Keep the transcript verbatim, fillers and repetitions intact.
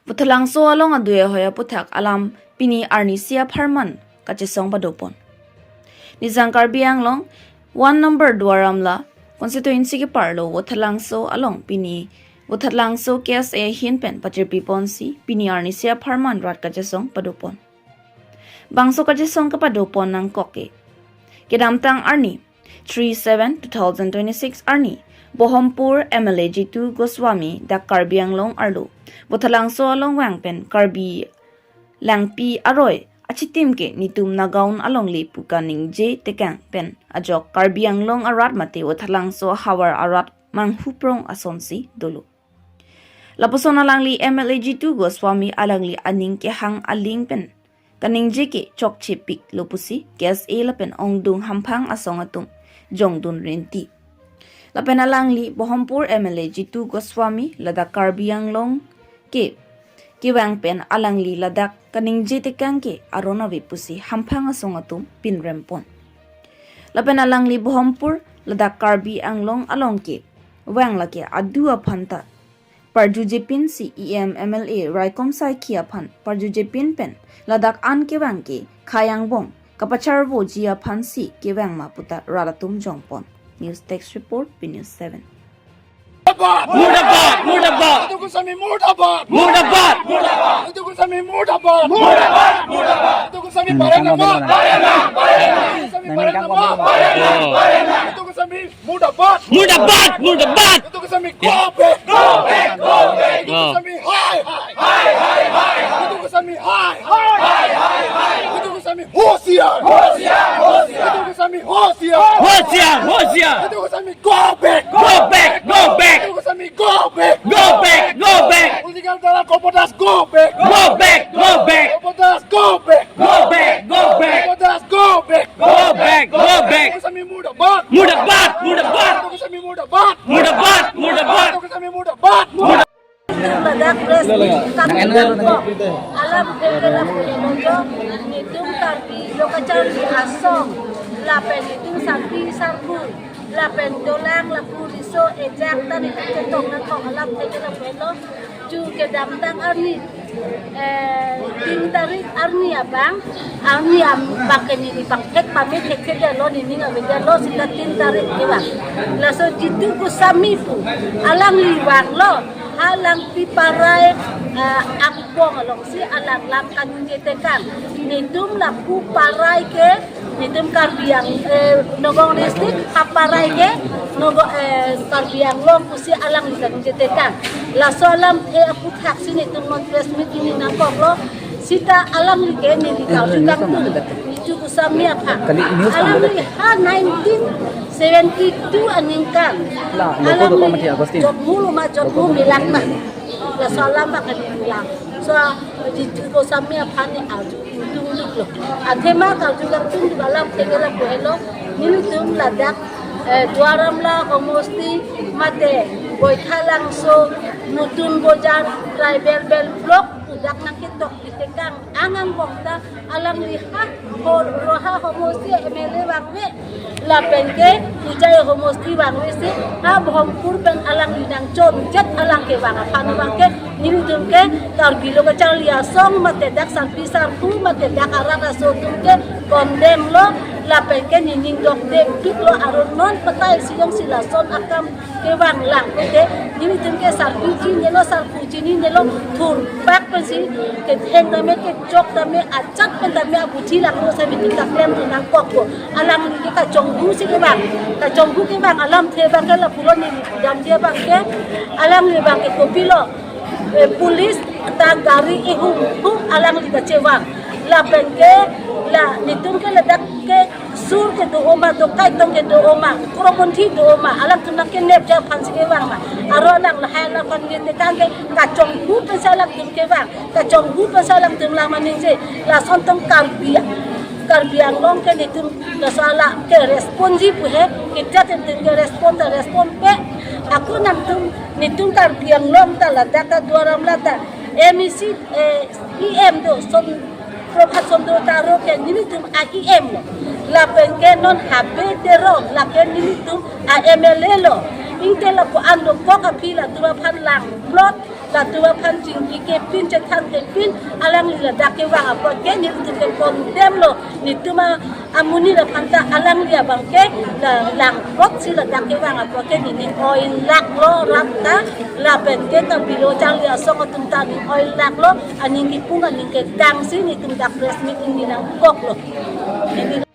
Vothatlangso along adui ahoi aputhak alam pini arnisi apharman kachesong padopon. Nijang Karbi Anglong one number Duar Amla constituency keparlo Vothatlangso along pini Vothatlangso K S A ahin pen pachirpiponsi pini arnisi apharman rat kachesong padopon. Bangso kachesong kepadopon nangkok ke kedamtang arni three seven two thousand twenty-six arni Bohompur M L A Jitu Goswami dak Karbi Anglong arlo Vothatlangso along vang pen Karbi Langpi aroi achitim ke netum Nagaon alongle pu kaningje tekang pen ajok Karbi Anglong arat mate Vothatlangso ahavar arat manghuprong asonsi dolo. Lapuson alangli M L A Jitu Goswami alangli aning kehang aling pen kaningje ke chokchepiklo pusi K S A lapen ongdung hamphang asong atum jongdun rinti. Lapen alangli Bohompur M L A Jitu Goswami ladak Karbi Anglong ke kevang pen alangli ladak kaningje tekang ke aron ave pusi hamphang asong atum pinrempon. Lapen alangli Bohompur ladak Karbi Anglong along kevang lake adu aphan ta parjujepinsi E M M L A raikom saikhi aphan parjujepin pen ladak an kevang ke khei angbong kapacharvoji aphansi kevang ma puta rat atum jongpon. News Desk Report, B News seven. Murdabad! Murdabad! Jitu Goswami murdabad! Murdabad! Murdabad! Jitu Goswami murdabad! Murdabad! Murdabad! Jitu Goswami pareng nangma! Pareng nang! Pareng nang! Jitu Goswami pareng nangma! Pareng nang! Pareng nang! Jitu Goswami murdabad! Murdabad! Murdabad! Jitu Goswami go back! Go back! Go back! Jitu Goswami hai hai! Hai hai hai! Jitu Goswami hai hai! Hai hai hai! Jitu Goswami hosiar! Hosiar! Hosiar! Jitu Goswami hosiar! Hosiar! Hosiar! Jitu Goswami go back! Go back! Go back! Jitu Goswami go back! Go back! Go back! Political dalal Kolpot Das go back! Go back! Go back! Kolpot Das go back! Go back! Go back! Kolpot Das go back! Go back! Go back! Jitu Goswami murdabad! Murdabad! Murdabad! Jitu Goswami murdabad! Murdabad! Murdabad! Jitu Goswami murdabad! Murdabad! Ladak press meet kami alam bebe la pulimojo, netum Karbi lo kacharli asong, lapen netum sarpi sarpo, lapen dolang lapu riso ejak ta netum chetong nangkok alam theke la pulo, ju kedamtang arni, eh, tin tarik arni abang, arni abang ke neli bang thek pame thekthedetlo, nening avedetlo, seta tin tarik kevang. Laso Jitu Goswami pu alangli vanglo, ha Langpi parai, eh, angbong alongsi alang lam kaningje tekang. Netum lapu parai ke, netum Karbi Ang, eh, Nagaon district, ha parai ke, Naga, eh, Karbi Anglong pusi alangli kaningje tekang. Laso alamthe aputhak si netum non press meet pini nangkoklo. Seta alangli ke neli karju kangtung, Jitu Goswami aphan. Kali news alangli ha nineteen seventy-two aningkan. La, logo do alangli pamati Agustin. Jotmu lo ma, jotmu milak ma. Laso alam ma kali lang. So, Jitu Goswami aphan ne arju kangtung duklo. Athema karju kangtung duk alam theke la pulo. Nelitum ladak, eh, Duar Amla homosti mate Baithalangso, Nutun Bojar, Tribal Belt Block pu dak nangketok pi tekang angbong ta alangli ha ho, ro ha homosti M L A vangve, lapen ke Hojai homosti vangve si ha Bohompur pen alangli nangchonjet alang kevang aphan abang ke nelitum ke Karbi lo kacharli asong mate dak sarpi sarpo mate dak arat aso atum ke condemn lo, lapen ke nening dokdempiklo, aron non patai si jongsi lason akam kevang lang ke, nelitum ke sarpi chininelo, sarpo chininelo, thurpak pensi ketheng tame, kechok tame, ajat pen tame abuthi langno sami netum ta klemdun nangkokpo. Alangli ke kachonghu si kevang, kachonghu kevang alamthe abang ke la pulo, neli damji abang ke, alangli abang ke kopilo, eh, police ta gari ihum hum alangli kachevang. Lapen ke la netum ke ladak ke sur kedo ma, dokai tong kedo ma, kroponthi do ma, alangtum nangkenepji aphansi kevang ma. Aron alang lahai alam kaningje tekang ke kachonghu pensi alangtum kevang, kachonghu pensi alangtum lang maningje. Lason tong Karbi, Karbi Anglong ke netum laso alam ke respond ji pu he, kita netum ke respond ta respond pe. Ako nangtum netum Karbi Anglong ta ladak ta Duar Amla ta M E C, eh, E M do, Som, Prabhat Chandra Taro ke nelitum a E M lo. Lapen ke non Habe Teron lake nelitum a M L A lo. Ingte lapu-an dokok aphi latum aphan lang plot Latum aphan chingki kepin, chethan kepin, alangli ladak kevang apot ke nelitum ke condemn lo. Netum amonit aphan ta alangli abang ke la langprok si ladak kevang apot ke neli oilak lo rat ta, lapen ke ta bilo charli asong atum ta neli oilak lo, aning kipung aning ketang si netum dak press meeting neli nangkok lo. Neli